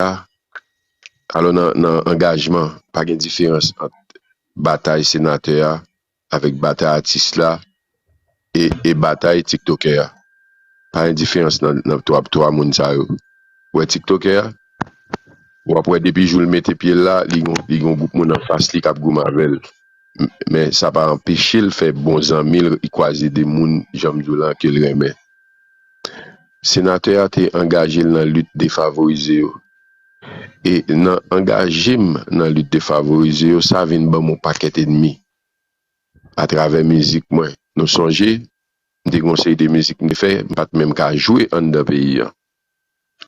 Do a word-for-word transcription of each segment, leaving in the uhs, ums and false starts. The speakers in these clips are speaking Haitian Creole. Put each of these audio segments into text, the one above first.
a, alò nan, nan angajman, pa gen diferans ant batay senatè a avèk batay atis la e, e batay tiktokè a. Pa gen diferans nan, nan twa, twa moun sa yo. Ou wè tiktokè a, w ap wè depi jou l mete pye l la, li gon, li gon gwoup moun anfas li k ap goumen avè l. M-, men sa pa anpeche l fè bon zanmi l, li kwaze de moun, jan m di w la, ke l renmen. Senatè a te angaje l nan lit defavorize yo. E nan angaje m nan lit defavorize yo, sa vin ban m yon pakèt ènmi atravè mizik mwen. Nou sonje, m te gen yon seri de mizik m te fè, m pa t menm ka jwe anndan peyi a.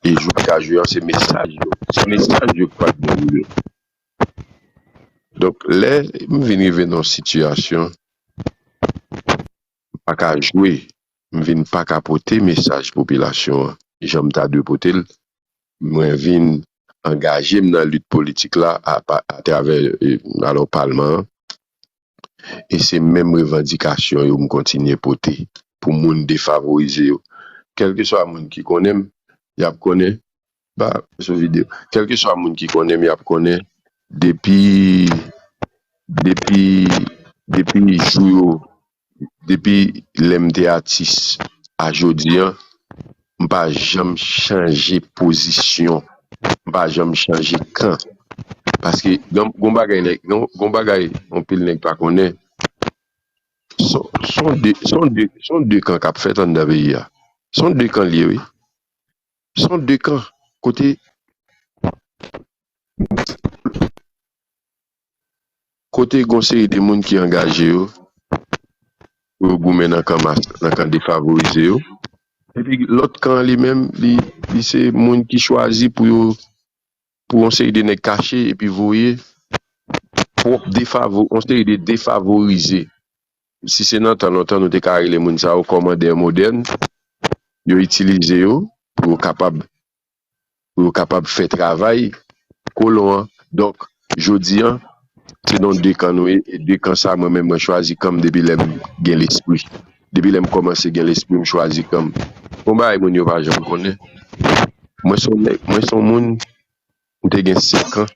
E jou m ka jwe an, se mesaj yo, se mesaj yo ki pa t bon pou yo. Donk, lè m vin rive nan yon sitiyasyon, m pa ka jwe, m vin pa ka pote mesaj popilasyon an jan m ta dwe pote l, mwen vin angaje m nan lit politik la a, pa- atravè, e, alò, palman an. E se menm revandikasyon yo m kontinye pote pou moun defavorize yo. Kèlkeswa moun ki konnen m, y ap konnen, ba, sou videyo. Kèlkeswa moun ki konnen m, y ap konnen depi, depi, depi jou yo, depi lè m te atis a jodi an, m pa janm chanje pozisyon, m pa janm chanje kan. Paske gon, gon bagay nèg, gon, gon bagay anpil nèg pa konnen, son, son de, son de, son de kan k ap fèt anndan peyi a. Son de kan l ye, wi. Son de kan. Kote, kote gon seri de moun ki angaje yo, pou yo goumen nan kan mas, nan kan defavorize yo. Epi lòt kan an li menm, li, li se moun ki chwazi pou yo, pou yon seri de nèg kache epi voye pwòp defavo-, yon seri de defavorize. Si se nan tan lontan, nou te ka rele moun sa yo kòmandè modèn, yo itilize yo pou yo kapab, pou yo kapab fè travay kolon an. Donk, jodi an, se nan de kan nou ye, e de kan sa, mwen menm, mwen chwazi kan m depi lè m gen lespri. Depi lè m kòmanse gen lespri, m chwazi kan m. Gon bagay moun yo pa janm konnen. Mwen se yon nèg, mwen se yon moun, m te gen senk an,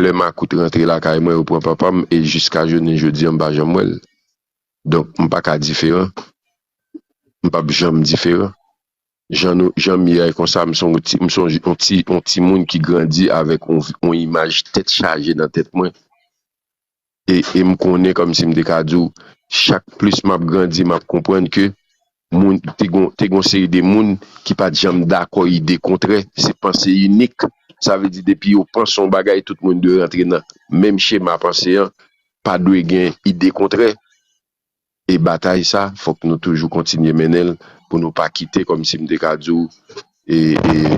lè makout rantre lakay mwen, yo pran papa m, e jiska jounen jodi an, m pa janm wè l. Donk, m pa ka diferan. M p ap janm diferan. Jan nou, jan m ye a, e konsa, m se yon ti, m se yon ti, yon timoun ki grandi avèk yon, yon imaj tèt chaje nan tèt mwen. E, e m konnen kòmsi m te ka di w, chak plis m ap grandi, m ap konprann ke moun, te gon, te gon seri de moun ki pa t janm dakò ide kontrè, se panse inik. Sa vle di, depi yo panse yon bagay, tout moun dwe rantre nan menm chema panse an, pa dwe gen ide kontrè. E batay sa, fòk nou toujou kontinye mennen l pou nou pa kite, kòmsi m te ka di w, e, e,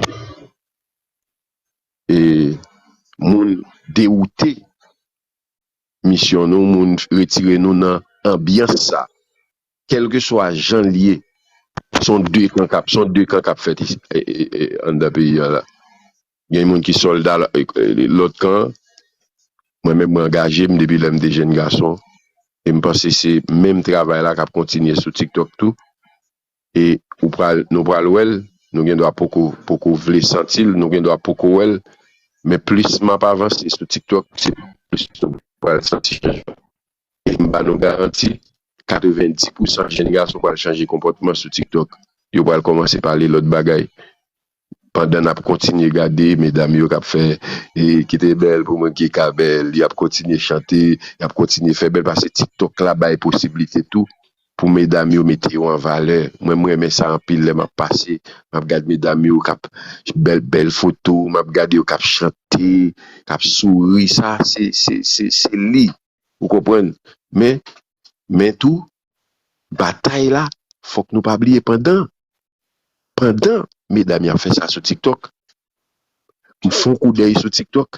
e moun dewoute misyon nou, moun retire nou nan anbyans sa. Kèlkeswa jan l ye, se yon de kan k ap, se yon de kan k ap fèt isi, e, e, e, anndan peyi a la. Gen moun ki sòlda la, e, e, lòt kan an. Mwen menm, mwen angaje m depi lè m te jèn gason. E m panse se menm travay la k ap kontinye sou TikTok tou. E ou pral, nou pral wè l, nou gen dwa poko, poko vle santi l, nou gen dwa poko wè l. Men plis m ap avanse sou TikTok, se plis nou pral santi chanjman. E m ba nou garanti, katrevenndis pousan jèn gason pral chanje konpòtman sou TikTok. Yo pral kòmanse pale lòt bagay. Pandan n ap kontinye gade medam yo k ap fè, e, kite bèl pou moun ki ka bèl, y ap kontinye chante, y ap kontinye fè bèl, paske TikTok la bay posiblite tou pou medam yo mete yo an valè. Mwen, m renmen sa anpil lè m ap pase, m ap gade medam yo k ap bèl, bèl foto, m ap gade yo k ap chante, k ap souri, sa, se, se, se, se li. Ou konprann? Men, men tou, batay la, fòk nou pa bliye pandan, pandan medam y ap fè sa sou TikTok, m fè yon koudèy sou TikTok,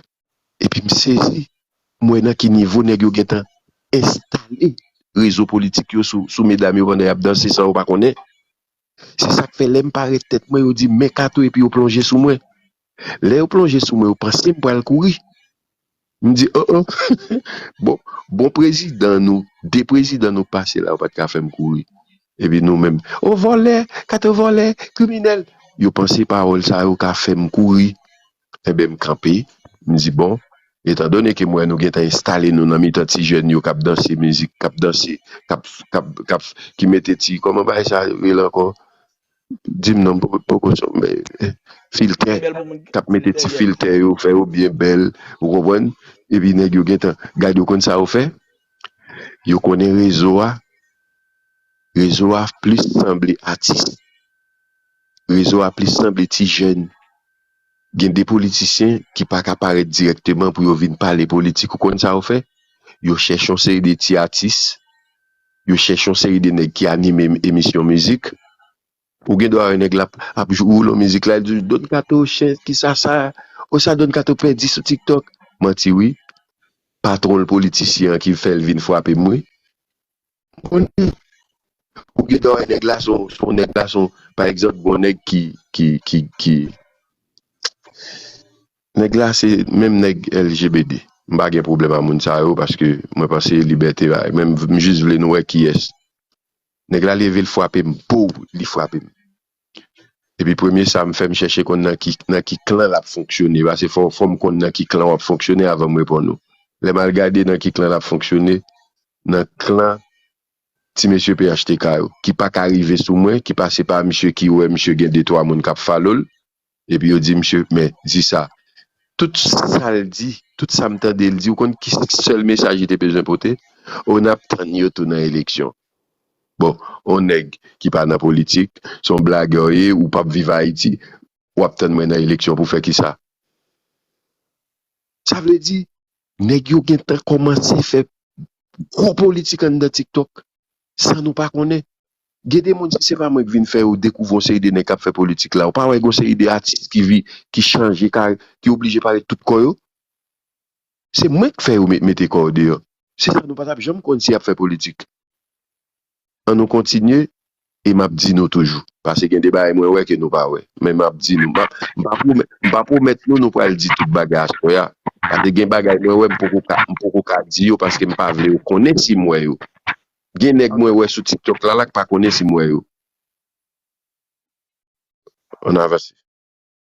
epi m sezi, m wè nan ki nivo nèg yo gentan enstale rezo politik yo sou, sou medam yo pandan y ap danse san yo pa konnen. Se sa k fè lè m parèt tèt mwen, yo di m men kato epi yo plonje sou mwen. Lè yo plonje sou mwen, yo panse m pral kouri. M di, oh, oh. Bon, bon prezidan nou, de prezidan nou pase la, yo pa t ka fè m kouri. Epi nou menm, oh, vòlè, kato vòlè, kriminèl. Yo panse pawòl sa yo ka fè m kouri. Enben, m kanpe, m di, bon, etandone ke m wè nou gentan enstale nou nan mitan ti jèn yo k ap danse mizik, k ap danse, k ap, k ap, k ap, ki mete ti, kòman bagay sa rele ankò? Di m non, m poko, poko sonje, men, filtè, k ap mete ti filtè yo, fè yo byen bèl, ou konprann? Epi nèg yo gentan, gade, ou konn sa yo fè? Yo konnen rezo a, rezo a plis sanble atis. Rezo a plis sanble ti jèn. Gen de politisyen ki pa ka parèt dirèkteman pou yo vin pale politik. Ou konn sa yo fè? Yo chèche yon seri de ti atis, yo chèche yon seri de nèg ki anime emisyon mizik. Ou gen dwa wè nèg la ap, ap woule yon mizik la, li di, Don Kato, chen, ki sa sa? O sa Don Kato pèdi sou TikTok? Manti wi. Patwon l politisyen an ki fè l vin frape m wi. M konnen. Ou gen dwa wè nèg la se yon, se yon nèg la se yon, pa egzanp, gen yon nèg ki, ki, ki, ki, nèg la se menm nèg L G B T. M pa gen pwoblèm a moun sa yo paske mwen panse libète bagay. Men m, m jis vle nou wè kiyès. Nèg la leve l frape m, pow, li frape m. Epi premye sa m fè, m chèche konn nan ki, nan ki klan l ap fonksyone. Paske fò, fò m konn nan ki klan w ap fonksyone avan m reponn ou. Lè m al gade nan ki klan l ap fonksyone, nan klan ti mesye P H T K yo, ki pa ka rive sou mwen, ki pase pa misye ki wè misye gen de twa moun k ap follow l, epi yo di misye, men, di sa. Tout sa l di, tout sa m tande l di, ou konn ki sèl mesaj li te bezwen pote? O n ap tann yo tou nan eleksyon. Bon, on nèg ki pa nan politik, se yon blagè w ye, ou p ap viv Ayiti, w ap tann mwen nan eleksyon pou fè kisa? Sa vle di, nèg yo gentan kòmanse fè gwo politik anndan TikTok, san nou pa konnen. Gen de moun, si se pa mwen k vin fè yo dekouvri yon seri de nèg k ap fè politik la, ou pa wè gen yon seri de atis ki vi, ki chanje, ka, ki oblije parèt tout kò yo? Se mwen k fè yo met, mete kò yo deyò. Se sa nou pa t ap janm konn si y ap fè politik. An nou kontinye, e m ap di nou toujou. Paske gen de bagay mwen wè ke nou pa wè. Men m ap di nou. M pa, m pa pwomèt, m pa pwomèt nou, nou pral di tout bagay aswè a. Paske gen bagay mwen wè, m poko ka, m poko ka di yo paske m pa vle yo konnen si m wè yo. Gen nèg mwen wè sou TikTok la, la k pa konnen si m wè yo. Ann avanse.